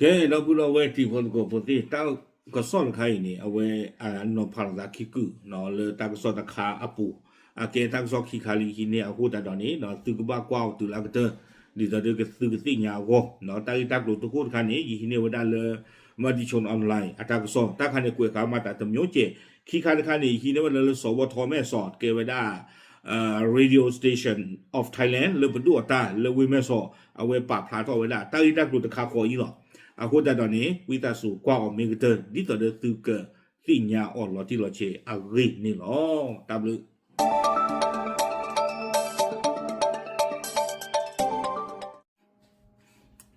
ကဲ ဒီပုၢ်ဒီဝဲၢ်တံၤဖိသကိးဖိသ့ၣ်, တၢ်ကစီၣ်တခါအံၤန့ၣ် အဝဲနီၤဖးလိာ်သးခံကုာ် လၢတၢ်ကစီၣ်တခါအပူၤ, အကဲတၢ်ကစီၣ်ခံခါလံ ဟံးန့ၢ်အဃိသတးဒီးန့ၣ် သုကဘၣ်ကွၢ်အီၤတုၤလၢအကတၢၢ် ဒ်သိးဒီးသုကသ့ၣ်ညါအဂီၢ်, တၢ်ဂ့ၢ်တၢ်ကျိၤတခိၣ်တခါန့ၣ် ယဟံးန့ၢ်ဝဲဒၣ်လၢ Matichon Online အတၢ်ကစီၣ်, တၢ်ခါန့ၣ်ကွဲးဃာ်မၤသးတမျိုးကဲး, ခံခါတခါန့ၣ် ယဟံးန့ၢ်ဝဲဒၣ်လၢ စဝထ မဲၢ်စီး ကဲဝဲဒၣ် Radio Station of Thailand လၢပဒိၣ်အတၢ်လၢဝ့ၢ်မဲၢ်စီး အဝဲပာ်ဖျါထီၣ်ဝဲဒၣ် တၢ်ဂ့ၢ်တၢ်ကျိၤတခါဃီအံၤလီၤ. အဃိသတးဒီးန့ၣ် ဝံသးစူၤကွၢ်အီၤမ့ၢ်ကတၢၢ် ဒ်သိးဒီးသုကသ့ၣ်ညါအီၤလီၤတံၢ်လီၤဆဲးအဂ့ၢ်န့ၣ်လီၤ. တၢ်ဘျုး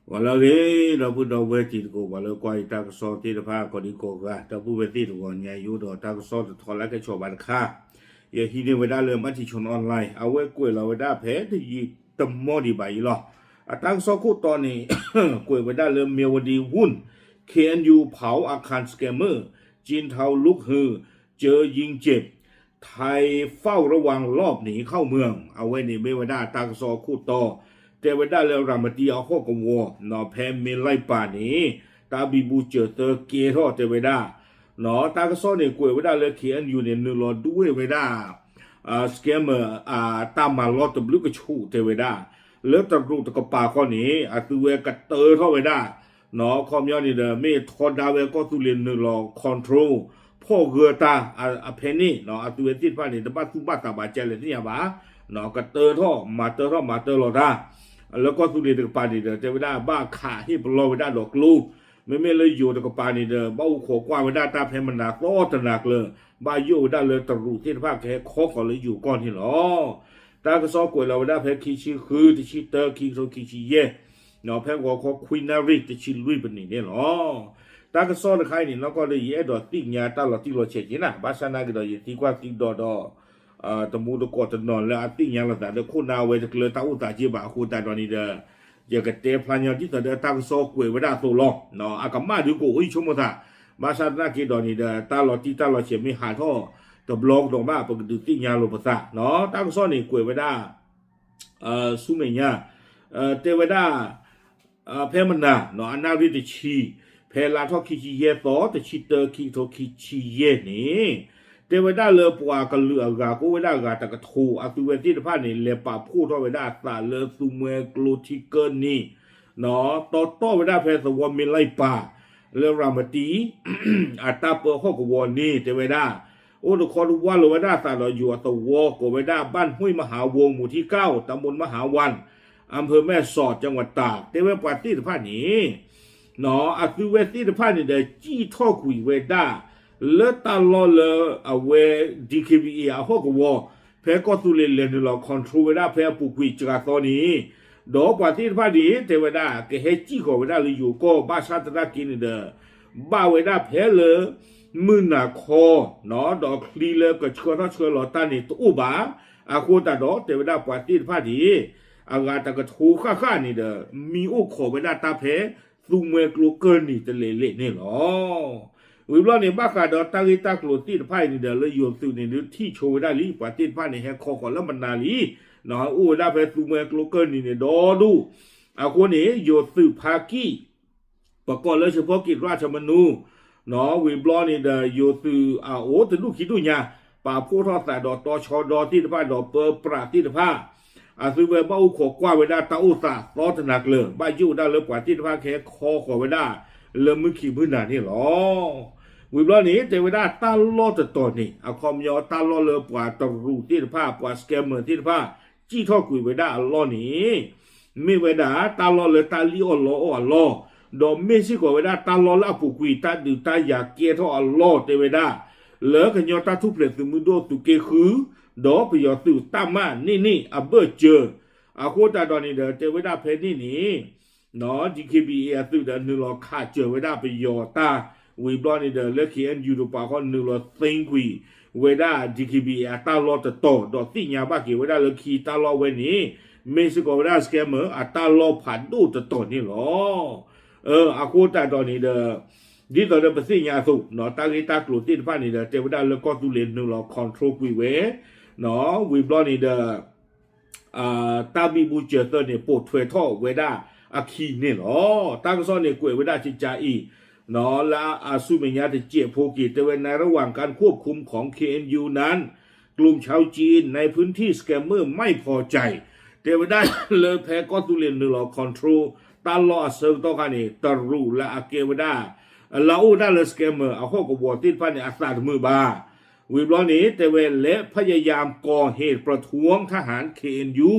ပှၤလၢအဂ့ၤ ဒီပုၢ်ဒီဝဲၢ်တံၤသကိး ပှၤလၢကွၢ်ယတၢ်ကစီၣ်သ့ၣ်တဖၣ် ကိးဒံကိးဂၤ ဒီပုၢ်ဝဲၢ်သ့ၣ်တဂီၤညါ ယအိၣ်ဒီးတၢ်ကစီၣ်တထီလၢကဆီၣ်ဘၣ်တခါ, ယဟံးန့ၢ်ဝဲဒၣ်လၢ Matichon Online အဝဲကွဲးလီၤဝဲဒၣ်ဖဲတယံာ်တမီၢ်ဒံးဘၣ်အံၤလီၤ. အတၢ်ကစီၣ်ခိၣ်တီန့ၣ် ကွဲးဝဲဒၣ်လၢ Myawaddy Woon, K N U เผาอาคาร scammer, จีนเทาลุกฮือ เจอยิงเจ็บ ไทยเฝ้าระวังรอบหนีเข้าเมือง အဝဲန့ၣ်မ့ၢ်ဝဲဒၣ်တၢ်ကစီၣ်အခိၣ်တီ, တဲဝဲဒၣ်လၢရၤမတံအဟီၣ်ကဝီၤ ဖဲမ့ၢ်လံပၢ်န့ၣ် တၢ်ဘံဘူစၢၤသၢကဲထီၣ်တဲဝဲဒၣ်, တၢ်ကစီၣ်န့ၣ် ကွဲးဝဲဒၣ်လၢ K N U န့ၣ် နုာ်လီၤဒွဲၣ်ဝဲဒၣ် scammer တၢ်မၤလီၢ်တဘျုးကဆူးတဲဝဲဒၣ်, လၢတရူးတကပၤခီန့ၣ် အသုဝဲကတၢထီၣ်ဝဲဒၣ် ခီပညီန့ၣ်ဒီး မ့ၢ်ထီဒါဝဲကီၢ်သူလ့ၤနုာ်လီၤ control ဖီၣ်ဂၢၢ်တၢ်အဖဲန့ၣ် အသုဝဲသ့ၣ်တဖၣ်န့ၣ် တဘၣ်သူၣ်ဘၣ်သးဘၣ်ကလဲၣ်သ့ၣ်ညါဘၣ်, ကတၢထီၣ်မၤတၢထီၣ်မၤတၢလီၤတၢ် လၢကီၢ်သူလ့ၤတကပၤန့ၣ်ဒီး တဲဝဲဒၣ်ဘၣ်ခးဟ့ၣ်ပလီၢ်ဝဲဒၣ်ဒီးကျိ, မ့မ့ၢ်လၢယိၤတကပၤန့ၣ်ဒီး ဘၣ်အိၣ်ခိးကွၢ်ဝဲဒၣ်တၢ်ဖဲမနၤသီတနၤကျၢၤ, ဘၣ်ယိၣ်ဝဲဒၣ်လၢတရူးသ့ၣ်တဖၣ်ကဟဲခီဃီၤလၢယိၤကီၢ်န့ၣ်လီၤ. တၢ်ကစီၣ်ကွဲးလီၤဝဲဒၣ်ဖဲခံဆံဃု တဆံတၢ ခံကထိခံဆံယဲၢ် ဖဲဂီၤခီခွံနၣ်ရံၣ်တဆံလွံၢ်ပနံးန့ၣ်လီၤ. တၢ်ကစီၣ်တခါအံၤန့ၣ် နီၢ်ကီၢ်လၢယအဲၣ်ဒိးသ့ၣ်ညါတၢ်လီၤတံၢ်လီၤဆဲးက့ၤနၤ, ဘၣ်ဆၣ်နာ်က့ၤဒီးယသံကွၢ်သံဒိးဒီး တမူတကိးတနီၤလၢအသ့ၣ်ညါလိာ်သးလၢခိၣ်နၢ်ဝဲတကျၢၤတၢ်အိၣ်သးက့ဘၣ်အဃိသတးဒီးန့ၣ်ဒီး ယကတဲဖျါညီဒ်သိးဒီးတၢ်ကစီၣ်ကွဲးဝဲဒၣ်အသိးလီၤ. အကမၣ်ဒုးကအိၣ်အံၤဆိကမိၣ်သး, ဘၣ်ဆၣ်သနာ်က့ဒီးန့ၣ်ဒီး တၢ်လီၤတံၢ်တၢ်လီၤဆဲးမ့ၢ်ဟးထီၣ်တဘျီကဒီးဘၣ် ပကဒုးသ့ၣ်ညါလိာ်ပသး, တၢ်ကစီၣ်န့ၣ်ကွဲးဝဲဒၣ် ဆူမဲာ်ညါ တဲဝဲဒၣ် ဖဲမနၤ အနၣ်ရံၣ်တဆံ ဖဲလါထီၣ်ခံဆံယဲၢ်သီ တဆံတၢ ခံကထိခံဆံယဲၢ်န့ၣ် တဲဝဲဒၣ်လၢပှၤကလုာ်အဂၤကအိၣ်ဝဲဒၣ်အဂၤတကထိ အသုဝဲသ့ၣ်တဖၣ်န့ၣ် လဲၤပာ်ဖှိၣ်ထီၣ်ဝဲဒၣ်အသးလၢသူမှဲကျိထံကၢၢ်နံၤ တီတီၣ်ဝဲဒၣ်ဖဲသဝီမ့ၢ်လံပၢ် လၢရၤမတံ အတၢ်ပၢဟီၣ်ကဝီၤန့ၣ် တဲဝဲဒၣ် အိၣ်တခီတဝၢလီၤဝဲဒၣ်အသးဒီးယိၤအသဝီ ကိးဝဲဒၣ် บ้านห้วยมหาวง หมู่ที่เก้า ตำบลมหาวัน อำเภอแม่สอด จังหวัดตาก တဲဝဲပှၤသ့ၣ်တဖၣ်န့ၣ် အသုဝဲသ့ၣ်တဖၣ်န့ၣ်ဒီး စံၣ်ထီၣ်ကွံာ်ဝဲဒၣ် လၢတၢ်လီၢ်လၢအဝဲ D K B A အဟီၣ်ကဝီၤ ဖဲကီၢ်သူလ့ၤလဲၤနုာ်လီၤ control ဝဲဒၣ်ဖဲအပူၤကွံာ်စှၤသီန့ၣ် ဒီးပှၤသ့ၣ်တဖၣ်န့ၣ် တဲဝဲဒၣ် ကဟဲစံၣ်ဃီၤဝဲဒၣ်လၢယိၤကီၢ် ဘၣ်ဆၣ်သနာ်က့န့ၣ်ဒီး ဘၣ်ဝဲဒၣ်ဖဲလၢ မုၢ်နၤခီ ဒီးချံလၢကဆှၢထီၣ်ဆှၢလီၤတၢ်န့ၣ်တအိၣ်ဘၣ်. အဃိသတးဒီး တဲဝဲဒၣ်ပှၤသ့ၣ်တဖၣ်န့ၣ် အဂၤတကထိဃၣ်ဃၣ်န့ၣ်ဒီး မံအိၣ်ခိးဝဲဒၣ်တၢ်ဖဲ သူမှဲကျိကၢၢ်နံၤတလဲၤလဲၤန့ၣ်လီၤ. ဝံၤဘျီန့ၣ် ဘၣ်ဃးဒီးတၢ်ဂ့ၢ်တၢ်ကျိၤသ့ၣ်တဖၣ်အံၤန့ၣ်ဒီး လၢယိၤသုးန့ၣ်ဒုးထံၣ်ဆိဝဲဒၣ်လံ ပှၤသ့ၣ်တဖၣ်န့ၣ် ဟဲခီဃီၤလၢမနၤလံ, အိၣ်ဝဲဒၣ်ဖဲသူမှဲကျိကၢၢ်နံၤန့ၣ်ဒီဒူၣ်. အဃိန့ၣ် ယိၤသုးဖါကံၣ် ပကိးလၢ เฉพาะกิจราชมนู ဝံၤဘျီန့ၣ်ဒီး ယိၤသုးအအိၣ်တဒူၣ်ခံဒူၣ်ညါ ပာ်ဖှိၣ်ထီၣ်သးဒီးတီဆှီဒီသ့ၣ်တဖၣ်ဒီးပၢပြးသ့ၣ်တဖၣ် အသုဝဲဘၣ်အိၣ်ခိးကွၢ်ဝဲဒၣ်တၢ်အိၣ်သးသီတနၤကျၢၤ ဘၣ်ယိၣ်ဝဲဒၣ်လၢပှၤသ့ၣ်တဖၣ်ကဟဲခီဃီၤဝဲဒၣ် လၢမုၢ်ခံမုၢ်နၤန့ၣ်လီၤ. ဝံၤဘျီန့ၣ် တဲဝဲဒၣ်တၢ်လီၢ်တတီၤန့ၣ် အခီပညီတၢ်လီၢ်လၢပှၤတရူးသ့ၣ်တဖၣ် ပှၤ scammer သ့ၣ်တဖၣ် စံၣ်ထီၣ်ကွံာ်ဝဲဒၣ်အလီၢ်န့ၣ် မ့ၢ်ဝဲဒၣ်တၢ်လီၢ်လၢတၢ်လံၣ်အီၣ်လီအီၣ်အလီၢ်, ဒီးမ့ၢ်စ့ၢ်ကီးဝဲဒၣ်တၢ်လီၢ်လၢအပူၤကွံာ် တၢ်ဒုးတၢ်ယၤကဲထီၣ်အလီၢ်တဲဝဲဒၣ်, လၢကညီတၢ်ထူၣ်ဖျဲးသုးမုၢ်ဒိၣ်သုးက့ဃု ဒီးပယီၤသုးတၢ်မၤန့ၢ်န့ၣ်အဘၢၣ်စၢၤ, အဃိသတးဒီးန့ၣ်ဒီး တဲဝဲဒၣ်ဖဲန့ၣ်န့ၣ် DKBA အသုးဒီးနုာ်လီၤခးစၢၤဝဲဒၣ်ပယီၤတၢ် ဝံၤဘျီန့ၣ်ဒီး လၢ KNU တပၤဃီနုာ်လီၤသိမ်းကွံာ်ဝဲဒၣ် DKBA အတၢ်လီၢ်တတီၤ ဒီးသ့ၣ်ညါဘၣ်က့ၤဝဲဒၣ်လၢခံတၢ်လီၢ်ဝဲန့ၣ် မ့ၢ်စ့ၢ်ကီးဝဲဒၣ် scammer အတၢ်လီၢ်ဖးဒိၣ်တတီၤန့ၣ်လီၤ. အဃိသတးဒီးန့ၣ်ဒီး ဒ်သိးဒီးပသ့ၣ်ညါအသိး တၢ်ဂ့ၢ်တၢ်ကျိၤသ့ၣ်တဖၣ်န့ၣ်ဒီး တဲဝဲဒၣ်လၢကီၢ်သူလ့ၤနုာ်လီၤ control ကွံာ်ဝဲ ဝံၤဘျီန့ၣ်ဒီး တၢ်ဘံဘူစၢၤသၢန့ၣ် ပိာ်ထွဲထီၣ်ဝဲဒၣ် အခံန့ၣ်လီၤ. တၢ်ကစီၣ်န့ၣ်ကွဲးဝဲဒၣ်ကကါအံၤ လၢအဆူမဲာ်ညါတစဲးဖိက့ၤ တဲဝဲ ในระหว่างการควบคุมของ เคเอ็นยู นั้น กลุ่มชาวจีนในพื้นที่ scammer ไม่พอใจ တဲဝဲဒၣ်လၢဖဲကီၢ်သူလ့ၤနုာ်လီၤ control တၢ်လီၢ်အဆၢကတီၢ်ခါန့ၣ် တရူးလၢအကဲဝဲဒၣ် လၢအအိၣ်ဝဲဒၣ်လၢ scammer အဟီၣ်ကဝီၤသ့ၣ်တဖၣ်န့ၣ် အသးတမုာ်ဘၣ် ဝံၤဘျီန့ၣ် တဲဝဲ และพยายามก่อเหตุประท้วงทหาร เคเอ็นยู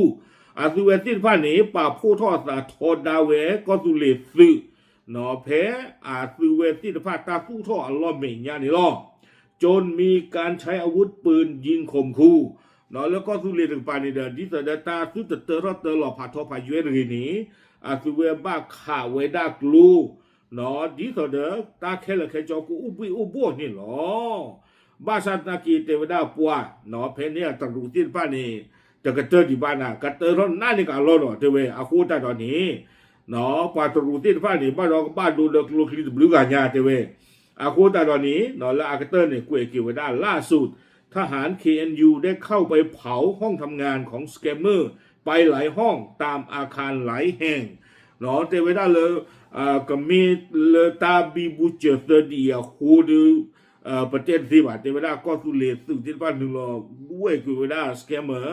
အသုဝဲသ့ၣ်တဖၣ်န့ၣ် ပာ်ဖှိၣ်ထီၣ်အသးထီဒါဝဲ ကီၢ်သူလ့ၤသုး ဖဲအသုဝဲသ့ၣ်တဖၣ်တၢ်သူၣ်ထီၣ်အလီၢ်မဲာ်ညါန့ၣ်လီၤ. จนมีการใช้อาวุธปืนยิงข่มขู่ လၢကီၢ်သူလ့ၤတကပၤန့ၣ်ဒီး ဒ်သိးဒီးတၢ်သုတတၢထီၣ်တၢလီၤဖးထီဖးယွဲတဂ့ၤန့ၣ် အသုဝဲဘၣ်ခးဝဲဒၣ်ကျိ ဒ်သိးဒီးတၢ်ခဲလၢာ်ခဲဆ့ကအိၣ်ဘှံးအိၣ်ဘှီၣ်န့ၣ်လီၤ. ဘၣ်ဆၣ်သနာ်က့တဲဝဲဒၣ်ပှၤ ဖဲန့ၣ်အတရူးသ့ၣ်တဖၣ်န့ၣ် တကတၢၢ်ဒံးဘၣ်နၤ ကတၢၢ်ထီၣ်နးန့ၢ်ကအလီၢ်ဒီး တဲဝဲ အဃိသတးဒီးန့ၣ် ပှၤတရူးသ့ၣ်တဖၣ်န့ၣ် ဘၣ်ဒီးကဘၣ်ဒိလၢကျိချံတဘျုးဂၤညါတဲဝဲ အဃိသတးဒီးန့ၣ် လၢအကတၢၢ်န့ၣ် ကွဲးက့ၤဝဲဒၣ် ล่าสุด ทหาร เคเอ็นยู ได้เข้าไปเผาห้องทำงานของ scammer ไปหลายห้องตามอาคารหลายแห่ง တဲဝဲဒၣ်လၢ ကမ့ၢ်လၢတၢ်ဘံဘူစၢၤသၢဒ်အံၤအဃိဒီး ပတဲတသ့ဘၣ် တဲဝဲဒၣ်ကီၢ်သူလ့ၤသုးသ့ၣ်တဖၣ်နုာ်လီၤဝဲကွံာ်ဝဲဒၣ် scammer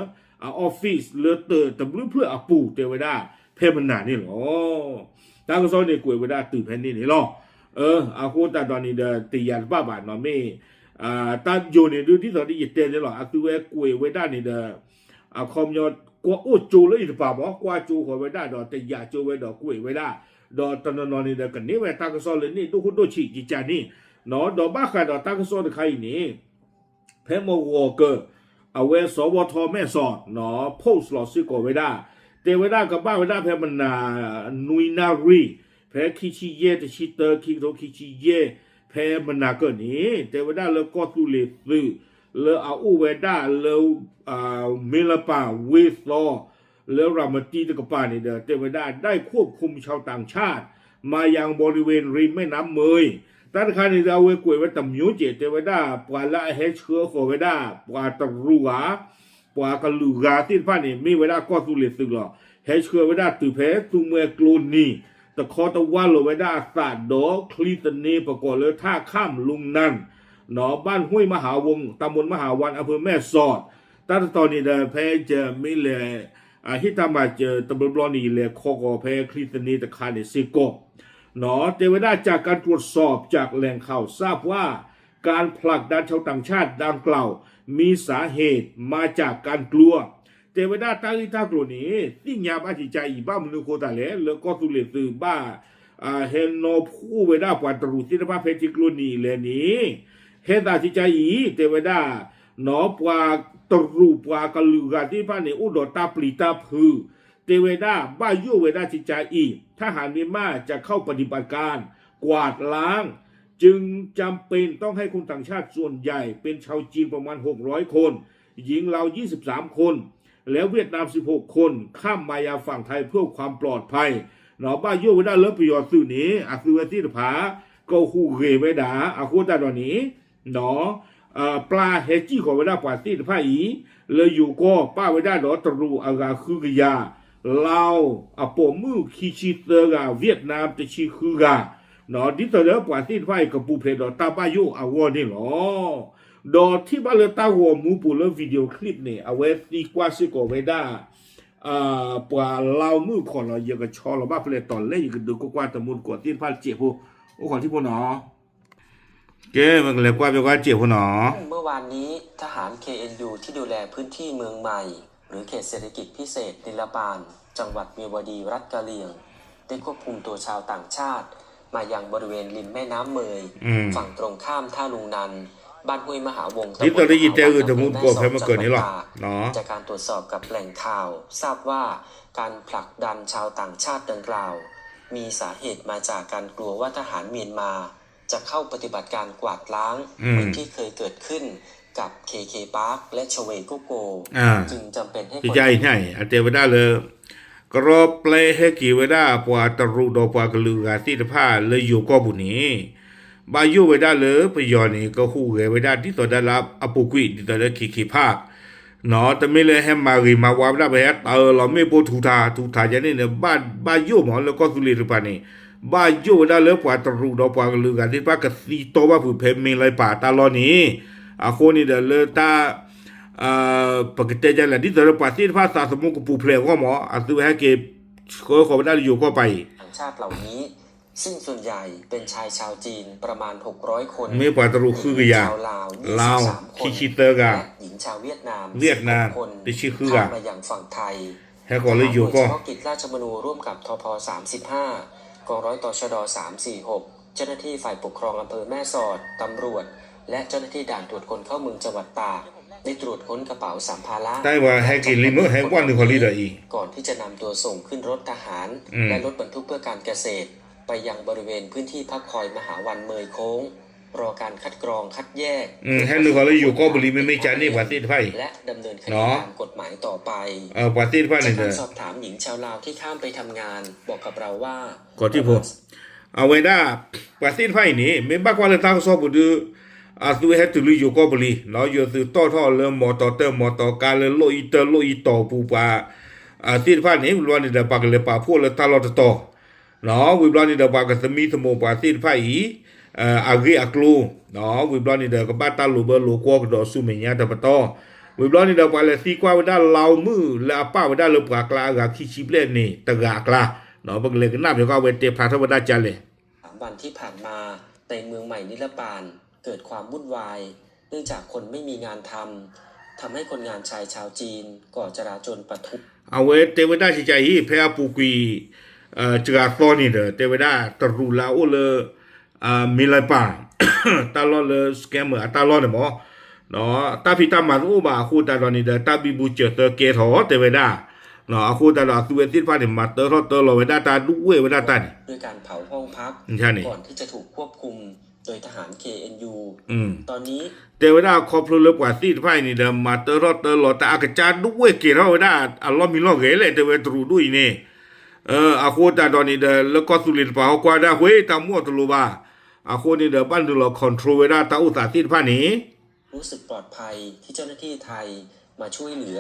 အ office လၢတၢးတဘျုးဖျၢၣ်အပူၤ တဲဝဲဒၣ် ဖဲမနၤန့ၣ်လီၤ. တၢ်ကစီၣ်န့ၣ်ကွဲးဝဲဒၣ်တုၤဖဲန့ၣ်န့ၣ်လီၤ. အဃိသတးဒီးန့ၣ်ဒီး တယာ်တဘၣ်ဘၣ်နီၤ မ့ၢ် တၢ်ယိၤန့ၣ်ဒုး ဒ်သိးဒီးယတဲန့ၣ်လီၤ အသုဝဲကွဲးဝဲဒၣ်န့ၣ်ဒီး အခီပညီ ကွၢ်အိၣ်ကၠိလၢအံၤတပၤမ့ၢ် ကွၢ်ကၠိဃီၤဝဲဒၣ်ဒီး တယာ်ကၠိဝဲဒီးကွဲးဝဲဒၣ် ဒီးတနီၤနီၤန့ၣ်ဒီး ကန့ၢ်ဝဲတၢ်ကစီၣ်လၢန့ၣ်ဒိၣ်ခိၣ်ဒိၣ်ဆံးကကါန့ၣ် ဒီးဘၣ်ဃးဒီးတၢ်ကစီၣ်တခါအံၤန့ၣ် ဖဲမုၢ်ဂီၤကၢၢ် အဝဲစီၤဝီထီမဲာ်စီၤ post လီၤစ့ၢ်ကီးဝဲဒၣ် တဲဝဲဒၣ်ကဘၣ်ဝဲဒၣ်ဖဲမနၤ နွံနၣ်ရံၣ် ဖဲခံဆံယဲၢ် တဆံတၢ ခံကထိခံဆံယဲၢ် ဖဲမနၤကၢၢ်န့ၣ် တဲဝဲဒၣ်လၢကီၢ်သူလ့ၤသုး လၢအအိၣ်ဝဲဒၣ်လၢ မ့လပၤဝ့ၢ်သီ လၢရၤမတံတကပၤန့ၣ်ဒီး တဲဝဲဒၣ် ได้ควบคุมชาวต่างชาติ มายังบริเวณริมแม่น้ำเมย တၢ်တခါန့ၣ်ဒီး အဝဲကွဲးဝဲတမျိုးကဲး တဲဝဲဒၣ် ပှၤလၢအဟဲဆှၢဃီၤဝဲဒၣ် ပှၤတရူးဂၤ ပှၤကလုာ်ဂၤသ့ၣ်တဖၣ်န့ၣ် မ့ၢ်ဝဲဒၣ်ကီၢ်သူလ့ၤသုးလီၤ. ဟဲဆှၢဝဲဒၣ်တုၤဖဲသူမှဲကျိနံၤ တခီတဝၢ်လီၤဝဲဒၣ်အသးဒီးချံသန့ ပကိးလၢ ท่าข้ามลุ่มนัน บ้านห้วยมหาวง ตำบลมหาวัน อำเภอแม่สอด တၢ်တတီၤန့ၣ်ဒီး ဖဲယမ့ၢ်လဲၤ ဟ့ၣ်တၢ်မၤစၢၤတဘျီဘျီန့ၣ် ယလဲၤခီကီၤဖဲချံသန့တခါန့ၣ်စ့ၢ်ကီး တဲဝဲဒၣ် จากการตรวจสอบจากแหล่งข่าวทราบว่า การผลักดันชาวต่างชาติดังกล่าว มีสาเหตุมาจากการกลัว တဲဝဲဒၣ်တၢ်ဂ့ၢ်တၢ်ကျိၤန့ၣ် သ့ၣ်ညါဘၣ်ကကါအံၤ ဘၣ်မနုၤအဃိသတးလဲၣ် လၢကီၢ်သူလ့ၤသုးဘၣ် ဟဲနီၢ်ဖှိၣ်ဝဲဒၣ်ပှၤတရူးသ့ၣ်တဖၣ်ဖဲထံကျိနံၤအံၤလဲၣ်န့ၣ် ဟဲသးကကါအံၤ တဲဝဲဒၣ် ပှၤတရူးပှၤကလုာ်ဂၤသ့ၣ်တဖၣ်န့ၣ် အိၣ်ဒီးတၢ်ပျံၤတၢ်ဖုး တဲဝဲဒၣ် ဘၣ်ယိၣ်ဝဲဒၣ်ကကါအံၤ ทหารเมียนมาจะเข้าปฏิบัติการกวาดล้าง จึงจำเป็นต้องให้คนต่างชาติส่วนใหญ่เป็นชาวจีนประมาณ หกร้อยคน หญิงลาว ยี่สิบสามคน และเวียดนาม สิบหกคน ข้ามมายังฝั่งไทยเพื่อความปลอดภัย ဘၣ်ယိၣ်ဝဲဒၣ်လၢပယီၤသုးန့ၣ် အသုဝဲသ့ၣ်တဖၣ် ကဟူးဂဲၤဝဲဒၣ် အဃိသတးဒီးန့ၣ် ပျၢ်ဟဲစံၣ်ဃီၤဝဲဒၣ်ပှၤသ့ၣ်တဖၣ်အံၤ လၢယိၤကီၢ်ပၣ်ဝဲဒၣ်ဒီးတရူးအဂၤဃုကယၤ, လၢအပိာ်မုၣ်ခံဆံသၢဂၤ, ဝ့ၢ်နၢမ်တဆံဃုဂၤ, ဒ်သိးဒီးပှၤသ့ၣ်တဖၣ်အံၤ ကပူၤဖျဲးဒီးတၢ်ဘၣ်ယိၣ်အဂီၢ်န့ၣ်လီၤ. ဒီးထံၣ်ဘၣ်လၢတၢ်ဂီၤမူပူၤလၢ video clip န့ၣ် အဝဲသံကွၢ်စ့ၢ်ကီးဝဲဒၣ် ပှၤလါမုၣ်ခီနီၤ ယကဆီလီၤဘၣ်ဖဲလဲၣ်တီၤလဲၣ် ယကဒုးကွၢ်ကွၢ်တမူတကိးသ့ၣ်တဖၣ်တစဲးဖိ, အိၣ်ခိးထံဖိနီၤ. ကဲ မ့ၢ်ကလဲၤကွၢ်ပဲကွၢ်စဲးဖိနီၤ. เมื่อวานนี้ ทหาร เคเอ็นยู ที่ดูแลพื้นที่เมืองใหม่ หรือเขตเศรษฐกิจพิเศษนิลปาน จังหวัดเมียวดี รัฐกะเหรี่ยง ได้ควบคุมตัวชาวต่างชาติ มายังบริเวณริมแม่น้ำเมย ฝั่งตรงข้ามท่าลุงนัน บ้านห้วยมหาวง ตำบลมหาวัน อำเภอแม่สอด จังหวัดตาก จากการตรวจสอบกับแหล่งข่าว ทราบว่าการผลักดันชาวต่างชาติดังกล่าว มีสาเหตุมาจากการกลัวว่าทหารเมียนมา จะเข้าปฏิบัติการกวาดล้าง เหมือนที่เคยเกิดขึ้นกับ เคเค Park และ ชเว โกโก จึงจำเป็นให้คน ကယါအံၤညါအံၤ အတဲဝဲဒၣ်လၢ ကရီပျဲဟဲက့ၤဝဲဒၣ်ပှၤတရူးဒီးပှၤကလုာ်ဂၤသ့ၣ်တဖၣ်လၢယိၤကီၢ်ပူၤန့ၣ် ဘၣ်ယိၣ်ဝဲဒၣ်လၢပယီၤန့ၣ် ကဟူးဂဲၤဝဲဒၣ်ဒ်သိးဒၣ်လၢအပူၤကွံာ် ဒ်သိးလၢ เคเค Park တမ့ၢ်လၢဟဲမၤဂ့ၤမၤဝါဝဲဒၣ် ပဟဲတၢလီၤမ့ၣ်ပိၢ်ထူးထးထူးထးယဲန့ၣ်န့ၣ် ဘၣ်ယိၣ်မးလၢကီၢ်သူလ့ၤတကပၤန့ၣ် ဘၣ်ယိၣ်ဝဲဒၣ်လၢပှၤတရူးဒီးပှၤကလုာ်အဂၤသ့ၣ်တဖၣ်ကသံတီဘၣ်ဖုးဖဲမ့ၢ်လၢပာ်တၢ်လီၢ်န့ၣ် အဃိန့ၣ်ဒီးလၢတၢ် ပကတဲဒ်လဲၣ် ဒ်သိးလၢပှၤသ့ၣ်တဖၣ်သးသမူကပူၤဖျဲးအဂီၢ်မး အသုဝဲဟဲက့ၤဆှၢဃီၤဝဲဒၣ်လၢယိၤကီၢ်ပၤအံၤ ต่างชาติเหล่านี้ ซึ่งส่วนใหญ่เป็นชายชาวจีนประมาณหกร้อยคน မ့ၢ်ပှၤတရူးဃုကယၤ หญิงชาวลาว ลาว ยี่สิบสามคน ခံဆံသၢဂၤ และหญิงชาวเวียดนาม เวียดนาม สิบหกคน တဆံဃုဂၤ ข้ามมายังฝั่งไทย ဟဲဃီၤလၢယိၤကီၢ် ทหารหน่วยเฉพาะกิจราชมนูร่วมกับ ทพ สามสิบห้า กองร้อย ตชด สามสี่หก เจ้าหน้าที่ฝ่ายปกครองอำเภอแม่สอด ตำรวจ และเจ้าหน้าที่ด่านตรวจคนเข้าเมืองจังหวัดตาก ได้ตรวจค้นกระเป๋าสัมภาระ တၢ်ဝဲဟဲက့ၤလံမ့ၢ် ဟဲဝဲနုာ်ဃီၤလံဒီးအံၤ ก่อนที่จะนำตัวส่งขึ้นรถทหาร และรถบรรทุกเพื่อการเกษตร ไปยังบริเวณพื้นที่พักคอยมหาวันเมยโค้ง รอการคัดกรองคัดแยก ဟဲနုာ်ဃီၤလၢယိၤကီၢ်ပူၤလံ မ့မ့ၢ်ကန့ၢ်ပှၤသ့ၣ်တဖၣ်အံၤ และดำเนินคดีตามกฎหมายต่อไป ပှၤသ့ၣ်တဖၣ်န့ၣ်ဒီး จากการสอบถามหญิงชาวลาวที่ข้ามไปทำงาน บอกกับเราว่า ကီၢ်ထံၣ်ဖိ အဝဲဒၣ် ပှၤသ့ၣ်တဖၣ်အံၤန့ၣ် မ့ၢ်ဘၣ်ကွၢ်လၢတၢ်ကစီၣ်ပူၤဒီး အသုဝဲဟဲတုၤလၢယိၤကီၢ်ပူၤလံ ယိၤသုးတီၣ်ထီၣ်လၢမီတီၤတၢၢ်မီတီၤကါလၢလိၣ်အံၤတၢၢ်လိၣ်အံၤတီၤပူၤပှၤ သ့ၣ်တဖၣ်န့ၣ် ဝံၤဘျီန့ၣ်ဒီး ပှၤကလဲၤပာ်ဖှိၣ်လၢတၢ်လီၢ်တတီၤ ဝံၤဘျီန့ၣ်ဒီး ပှၤကသမံသမိးပှၤသ့ၣ်တဖၣ်အံၤ အဂ့ၢ်အကျိၤ ဝံၤဘျီန့ၣ်ဒီး ကဘၣ်တၢ်လိာ်ဘၢလိာ်ကွီၢ်ကဒီးဆူမဲာ်ညါတပတီၢ် ဝံၤဘျီန့ၣ်ဒီး ပှၤလဲၤသံကွၢ်ဝဲဒၣ်လါအူမုၣ်လၢအပာ်ဝဲဒၣ်လၢပှၤကျါအဂၤခံဆံဘျဲၣ်န့ၣ် တဂၤအကျါ ပကလဲၤကနၣ်ဖဲကီၢ်ဝဲတဲဖျါထီၣ်ဝဲဒၣ်ကလဲၣ် สามวันที่ผ่านมา ในเมืองใหม่นิรปาน เกิดความวุ่นวาย เนื่องจากคนไม่มีงานทำ ทำให้คนงานชายชาวจีน ก่อจลาจลประท้วง အဝဲတဲဝဲဒၣ်ကကါအံၤ ဖဲအပူၤကွံာ် စှၤသီန့ၣ်ဒီး တဲဝဲဒၣ်တရူးလၢအအိၣ်လၢ မ့ၢ်လၢပၢ် တၢ်လီၢ်လၢ scammer အတၢ်လီၢ်န့ၣ်မး တၢ်ဖံးတၢ်မၤတအိၣ်ဘၣ်အဃိသတးဒီးန့ၣ်ဒီး တၢ်ဘံဘူစၢၤသၢကဲထီၣ်တဲဝဲဒၣ် အဃိသတးဒီး အသုဝဲသ့ၣ်တဖၣ်န့ၣ် မၤတၢထီၣ်တၢလီၤဝဲဒၣ်တၢ်ဒုးဝဲၢ်ဝဲဒၣ်တၢ်န့ၣ် ด้วยการเผาห้องพัก န့ၣ် ก่อนที่จะถูกควบคุม โดยทหาร เคเอ็นยู ตอนนี้ တဲဝဲဒၣ်ခီဖျိလၢပှၤသ့ၣ်တဖၣ်အံၤန့ၣ်ဒီး မၤတၢထီၣ်တၢလီၤတၢ်အကစၢ်ဒုးဝဲၢ်ကဲထီၣ်ဝဲဒၣ်အလီၢ်မံလီၢ်ဂဲၤလဲၣ် တဲဝဲတရူးဒိၣ်အံၤန့ၣ် အဃိသတးဒီးန့ၣ်ဒီး လၢကီၢ်သူလ့ၤတပၤဟီကွၢ်ဒၣ်ဃ့ တၢ်မူအီၤတလိၤဘၣ် အဃိန့ၣ်ဒီး ဘၣ်နုာ်လီၤ control ဝဲဒၣ်တၢ်အိၣ်သးသ့ၣ်တဖၣ်န့ၣ် รู้สึกปลอดภัยที่เจ้าหน้าที่ไทย มาช่วยเหลือ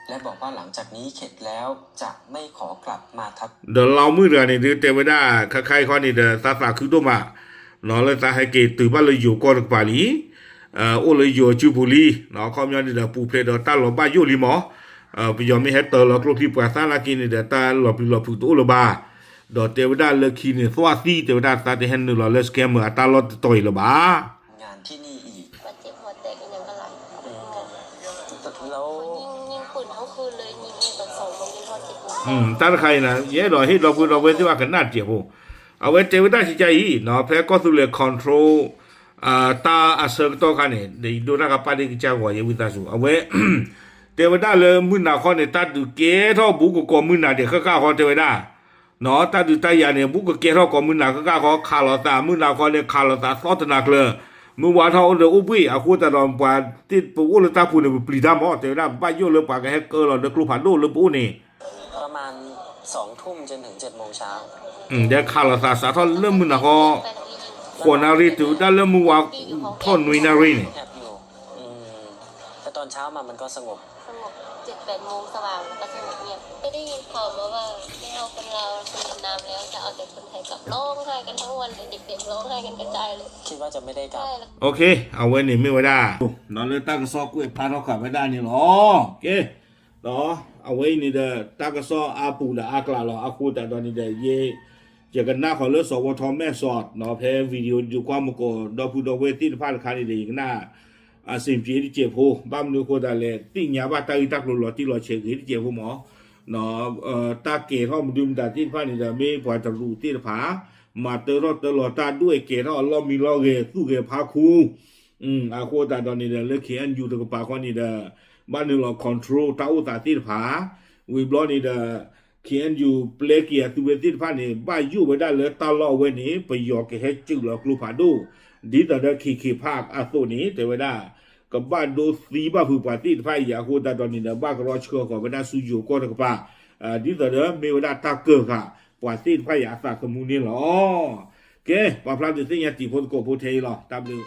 และบอกว่าหลังจากนี้เข็ดแล้ว จะไม่ขอกลับมาทำ ဒီးလါအူမုၣ်တဂၤန့ၣ်ဒုးတဲဝဲဒၣ် ခဲခါအံၤခီန့ၣ်ဒီး သးသးခုဒိၣ်မး လၢသးဟဲက့ၤတုၤဘၣ်လၢယိၤကီၢ်တကပၤလံ အိၣ်လၢယိၤအစုပူၤလံ ခီပညီန့ၣ်ဒီး ပူၤဖျဲးဒီးတၢ်လီၤဘၣ်ယိၣ်လံမး ပယီၤမ့ၢ်ဟဲတၢလီၤကျိချံပှၤသၣ်နာ်က့န့ၣ်ဒီး တၢ်လီၤပျံၤလီၤဖုးတအိၣ်လၢၤဘၣ် ဒီးတဲဝဲဒၣ်လၢခံန့ၣ် သွၣ်သံ တဲဝဲဒၣ်သးတဟဲနုာ်လီၤလၢ scammer အတၢ်လီၢ်တတီၤအံၤလၢၤဘၣ် တၢ်တခါအံၤန့ၣ် ယအဲၣ်ဒိးဟ့ၣ်ဒီပုၢ်ဒီဝဲၢ်သ့ၣ်တဖၣ်ကနၣ်တစဲးဖိ အဝဲတဲဝဲဒၣ်ကကါအံၤ ဖဲကီၢ်သူလ့ၤ control တၢ်အဆၢကတီၢ်ခါန့ၣ် ဒီးယဒိတၢ်ကပၣ်ဒ့ကစၢ်ဂီၤယဲဝံသးစူၤ အဝဲ တဲဝဲဒၣ်လၢမုၢ်နၤခီန့ၣ် တၢ်ဒုးကဲထီၣ်ဘူးကကိးမုၢ်နၤဒဲးဃၣ်ဃၣ်ဃီတဲဝဲဒၣ် တၢ်ဒုးတၢ်ယၤန့ၣ် ဘူးကကဲထီၣ်ကိးမုၢ်နၤဃၣ်ဃၣ်ဃီ ခးလိာ်သးမုၢ်နၤခီန့ၣ် ခးလိာ်သးသီတနၤကျၢၤ မုၢ်ဝါထီၣ်အိၣ်ဒီးအိၣ်ဘှံၣ် အဃိသတးဒီး ပှၤသ့ၣ်ပအိၣ်လၢတၢ်ပူၤန့ၣ် ပပျံၤတၢ်မး တဲဝဲဒၣ် ဘၣ်ယိၣ်လၢပှၤကဟဲကၢလီၤလၢကျိဖးဒိၣ်လၢပအိၣ်န့ၣ် ประมาณ สองทุ่มจนถึงเจ็ดโมงเช้า ဒီးခးလိာ်သးစးထီၣ်လၢမုၢ်နၤဃီ ဃိးနၣ်ရံၣ်တုၤဒၣ်လၢမုၢ်ဝါထီၣ်နွံနၣ်ရံၣ်န့ၣ် แต่ตอนเช้ามามันก็สงบ สงบ เจ็ดแปดโมงสว่างแล้วก็สงบเงียบ ไม่ได้ยินข่าวมาว่าไม่เอาคนลาวคนเวียดนามแล้วจะเอาแต่คนไทยกลับร้องไห้กันทั้งวันเลยเด็กๆร้องไห้กันกระจายเลยคิดว่าจะไม่ได้กลับ โอเค အဝဲန့ၣ်မ့ၢ်ဝဲဒၣ် လၢတၢ်ကစီၣ်ကွဲးဖျါထီၣ်ဃာ်ဝဲဒၣ်န့ၣ်လီၤ ကဲ ဒီးအဝဲအံၤန့ၣ်ဒီး တၢ်ကစီၣ်အါပူၤဒီးအါကျးလီၤ အဃိသတးဒီးန့ၣ်ဒီး ယဲ ယကနၣ်ဃီၤလၢစီၤဝီထီမဲာ်စီး ဖဲ video ဒုးကွၢ်မုၢ်ကီးဒီပုၢ်ဒီဝဲၢ်သ့ၣ်တဖၣ်တခါန့ၣ်ဒီး ယကနၣ် အဆင်ပြေတစဲးဖိ ဘၣ်မနုၤအဃိသတးလဲၣ် သ့ၣ်ညါဘၣ်တၢ်ဂ့ၢ်တၢ်ကျိၤလီၤတံၢ်လီၤဆဲးဂ့ၤတစဲးဖိမး တၢ်ကဲထီၣ်မနုၤမတၤသ့ၣ်တဖၣ်န့ၣ်ဒီး မ့ၢ်ပှၤတရူးသ့ၣ်တဖၣ် မၤတၢထီၣ်တၢလီၤတၢ်ဒွဲၣ်ကဲထီၣ်အလီၢ်မံလီၢ်ဂဲၤသူၣ်ဂဲၤဖးခူ အဃိသတးဒီးန့ၣ်ဒီး လၢ K N U တကပၤဃီန့ၣ်ဒီး ဘၣ်နုာ်လီၤ control တၢ်အိၣ်သးသ့ၣ်တဖၣ် ဝံၤဘျီန့ၣ်ဒီး K N U ပျဲက့ၤအသုဝဲသ့ၣ်တဖၣ်န့ၣ် ဘၣ်ယိၣ်ဝဲဒၣ်လၢတၢ်လီၢ်အဝဲန့ၣ် ပယီၤကဟဲစုးလီၤကျိဖးဒိၣ် ဒ်သိးဒီး ခံခံဖးအသိးန့ၣ် တဲဝဲဒၣ် ကဘၣ်ဒိသံဘၣ်ဖုးပှၤသ့ၣ်တဖၣ်အံၤ အဃိသတးဒီးန့ၣ်ဒီး ဘၣ်ကရီဆှၢဃီၤဝဲဒၣ်ဆူယိၤကီၢ်တကပၤ ဒ်သိးဒီးမ့ၢ်ဝဲဒၣ်တၢ်ကၢၢ်ဃာ် ပှၤသ့ၣ်တဖၣ်အံၤအသးသမူန့ၣ်လီၤ. ကဲ ပာ်ဖျါဒုးသ့ၣ်ညါတံၤဖိသကိးဖိထဲအံၤလီၤ. တၢ်ဘျုး